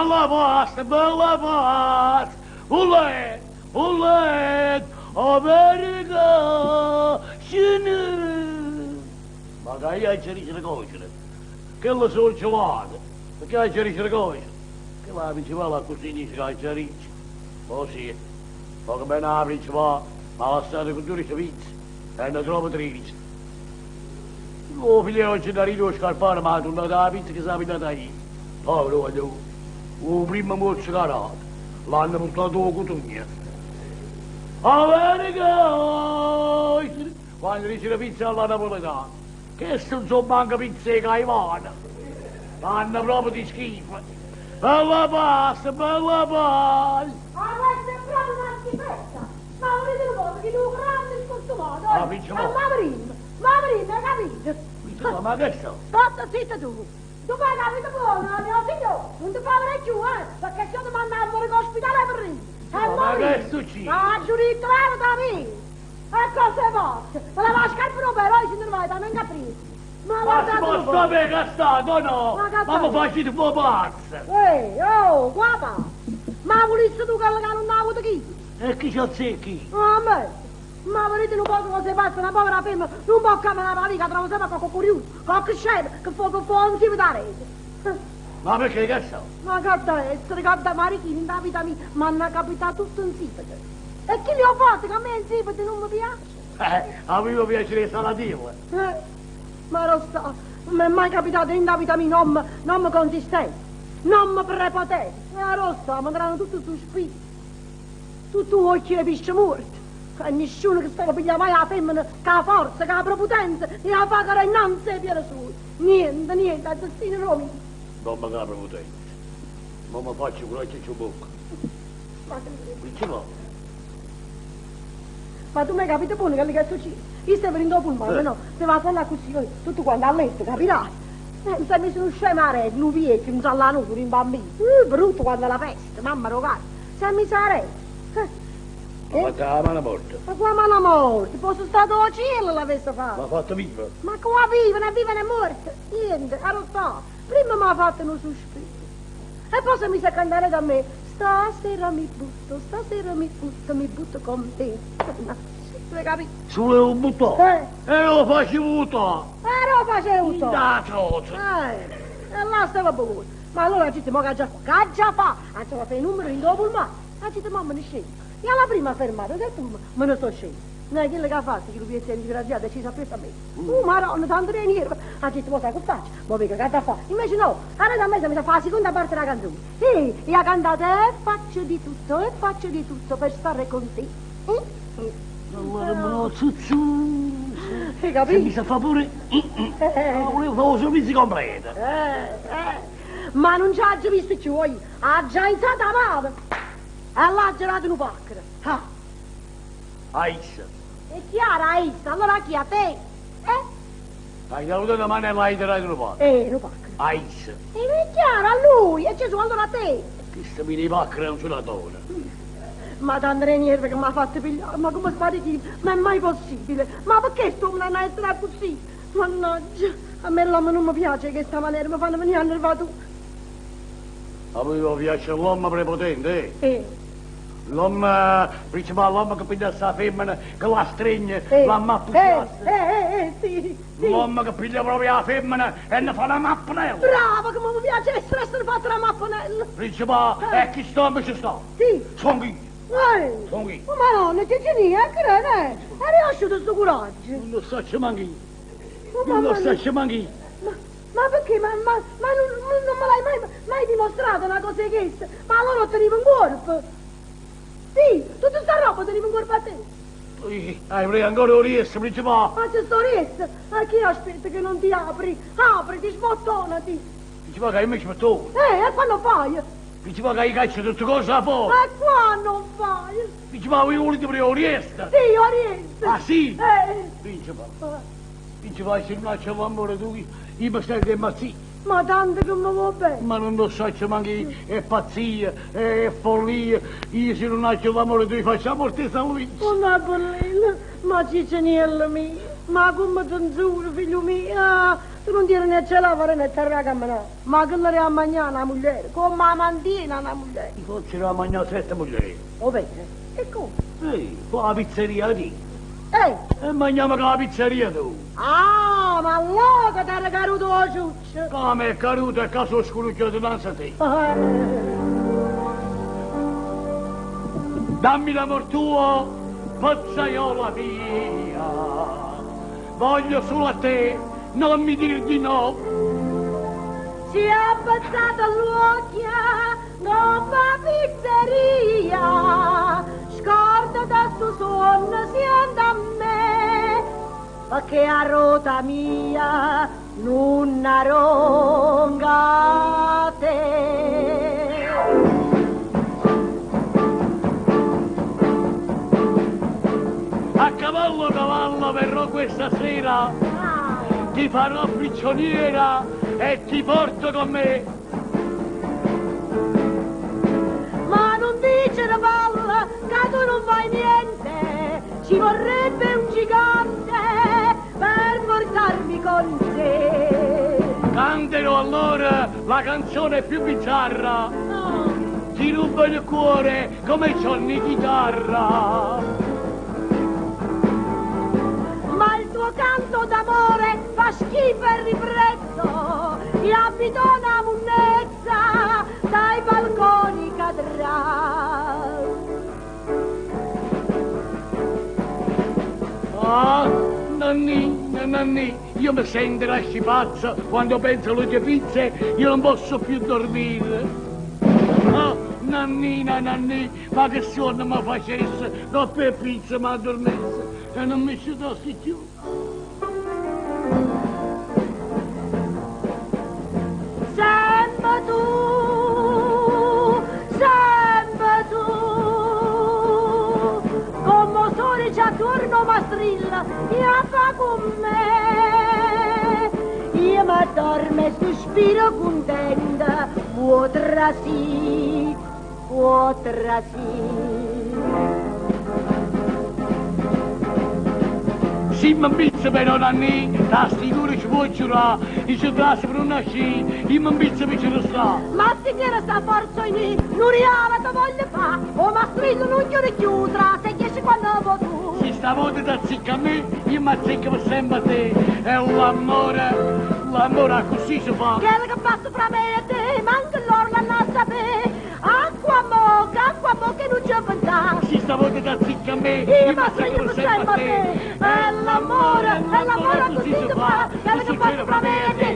Bella pasta, bella pasta, Bullet, bullet, America, scenne. Ma che io aggia dicere cocere? Chelle so' gelate, perché aggia dicere cocere? Chella 'a principale accussì dice che aggia dicere. Mo sì, poco meno 'a principale m'ha lassato cu 12 pizze e ne trovo 13. O figlio 'e Gennarino 'o scarparo m'ha turnato 'a pizza che s'ha pigliata isso. Povero guaglione, 'o primmo muorzo c'ha dato, l'hanno purtato 'o cutugno. America! Quanno diceno pizza alla napoletana, cheste nun so' manco pizze 'e Caivano, fanno proprio di schifo. Bella pasta, bella pasta! Ma questa è proprio una schifezza! Ma volete nu poco chi nu grande scostumato, Ah, vince eh? mo. Ma prima, ma prima, hai capito? Ma ma che sta? Statte zitto tu! Tu fai capito buono, mio signore! Non ti fa venire più, eh? Perché se io ti mando a morire all'ospedale per ridere! E Ma morire! che è successo? Ma giuritto, levati da me! E cosa hai fatto? Me la va a scarpa però, se ne vai da me in capriccio! Ma Ma guardate ma un po'! sta bene che sta, no no! Ma che Ma mi sta? facite un po' pazza! Ehi, oh, guarda! Ma volessi tu quello che non ha avuto chi? E chi ci azzecchi? Ah, me! Ma vedete un poco cosa passa, una povera femmina non può camminare la vita, trova sempre qualche curioso, qualche scemo, che fa che fa un tipo da rete. Ma perché che sta? Ma che da essere, che da marichino in da vita mia, mi hanno capitato tutto insieme. E chi li ho fatti che a me insipidi non mi piace? Avevo piacere salatino. Eh, ma lo so, non mi è mai capitato in da vita mia un nome consistente, nome prepotente. Lo so, mi daranno tutto su spirito. Tutto occhi e pesce morto. E nessuno che stava pigliando mai la femmina che la forza, che la prepotenza, e la fa che innanzi ai piedi suoi. Niente, niente, è destino mio. Non mi capro potente. Ma mi faccio coraggio e ci bocca. Ma, Principale. ma tu mi hai capito buono quello che è successo? Io stavo in dopo il mare, Eh. no? Se va a fare così, tutto quanto a letto, capirai? Mi si è messo uno scemo a rete, un vecchio, un sallanuto, un bambino. Brutto quando la peste, mamma rogata. Si è messo a rete. Ma fatta la mano morta. Ma qua mano morta, fosse stato a cielo l'avesse fatto. L'ha fatta viva. Ma qua vive, né vive né morta. Niente, lo so. Prima mi ha fatto uno sospiro. E poi si è messo a cantare da me. Stasera mi butto, stasera mi butto, mi butto con te. Ma sì, tu hai capito? Solo lo buttò. Eh. E lo facevo buttare. E lo facevo Da trota. E là stava buono. Ma allora ci mo che già fa, che già fa? Anzi, va fare il numero in dopo il mare. Anzi, mamma ne scende. E alla prima fermata del pullman me ne sono scesa. Non è quello che ha fatto, che lui è disgraziato e ci sa a me. Maronna, tanto di nervo. Ha detto, ma sai che faccio? Ma vedi che da fa? Invece no, allora da me si è messa a fare la seconda parte della canzone. Sì, e ha cantato e faccio di tutto, e faccio di tutto per stare con te. Allora me lo zuzzu. Hai Se mi capito? sa fa pure... Ma volevo fare un servizio completo. Ma non ci ha già visto più, oi. Ha già iniziato a male. E l'ha girato un pacchero. Ah, Aissa. è chiaro, Aissa, allora chi a te? Eh? Hai dato una mano e l'hai tirato un po'. Un pacchero. Aissa. E è chiaro, a lui, e Gesù, allora a te. Questa mi ripacchera non ce la dona. Ma tanto nervi che mi ha fatto pigliare, ma come spariti? Ma è mai possibile? Ma perché sto non essere così? Mannaggia, a me l'uomo non mi piace questa maniera, mi fanno venire a nervato. A me mi piace l'uomo prepotente, eh? Eh, L'uomo principale, l'uomo che piglia sta femmina, che la stringe, eh, la mappa sì, sì. L'uomo che piglia proprio la femmina e ne fa una mappanella. Bravo, come mi piace essere fatta una mappanella. Principale, e chi sta invece sta? Sì. Sono io, Eh. sono io. Ma madonna, che genio, eh, credo, eh? È riuscito sto coraggio. Non lo so manco io. Ma Non lo mamma so manco io. Ma, ma perché? Ma non me l'hai mai, mai dimostrato una cosa di questa? Ma allora tenevo in corpo. Sì, tutta sta roba tenevo in corpo a te. Hai preso ancora un riesco, principale. Ma c'è sto riesco? Ma chi aspetta che non ti apri? Apriti, sbottonati. Principale che io mi ci metto. E quando fai? Principale che io caccio tutte cose da fuori. E qua non fai? Principale, io volevo prima un riesco. Sì, io riesco. Ah, sì? Principale. Principale, se non c'è l'amore tu, io mi sento impazzire. Ma tanto che mi vuoi bene. Ma non lo so, c'è manco io, è pazzia, è follia. Io se non c'è l'amore tu, faccio la morte San Luigi. Oh, bellina, ma ciccianiello mio, ma come censura, figlio mio, ah, Tu nun tieni né ce lavare né terra a camminare, ma che le a mangiare una mugliera, come la mantiene una mugliera. Ti faccio a mangiare sette mugliere. O vero? E come? Ehi, con la pizzeria di. Ehi! E mangiamo con la pizzeria tu. Ah, ma allora che ti era caduto la ciuccia! Come è caduto e caso scurucchio dinanzi a te. Dammi l'amor tuo, pazzaiola mia. Voglio solo a te, non mi dir di no. Si è abbassato l'occhio, non fa pizzeria. Scorda da sto sonno, si anda a me, perché a rota mia non ronga te. A cavallo cavallo verrò questa sera, ti farò prigioniera e ti porto con me. Ma non dice la palla che tu non fai niente, ci vorrebbe un gigante per portarmi con sé. Canterò allora la canzone più bizzarra. Ti rubo il cuore come Johnny Chitarra. Ma il tuo canto d'amore fa schifo e ribrezzo, ti abito una munnezza, dai balconi cadrà. Ah, Nanni, Nanni, io mi sento la pazza quando penso alle tue pizze, io non posso più dormire. Ah, Nannina, Nanni, ma che sonno mi facesse, dopo le pizze mi addormesse e non mi sudassi più. Sempre tu, sempre tu, come sole già attorno ma strilla, e fa con me. Io mi addormo e sospiro contenta, può trasì, può trasì. Se mi imbizza però Nanni, ta sicuro ci può giurare, e ci trassi per una sci, io mi imbizza per ci restare. Ma se che sta forza in me, non riala che voglio fa, o ma strillo non chiude più, tra se esce quando vuoi tu. Se stavolta ti azzicca a me, io mi azzicco per sempre a te. E l'amore, l'amore così si fa. Quello che passa fra me e te, manca loro l'hanno a sapere. Acqua mo, acqua mo che non c'è pensare. Se stavolta ti azzicca a me, Io mi azzicco per sempre a te. E l'amore, e l'amore così si fa. Quello che passa fra me e te,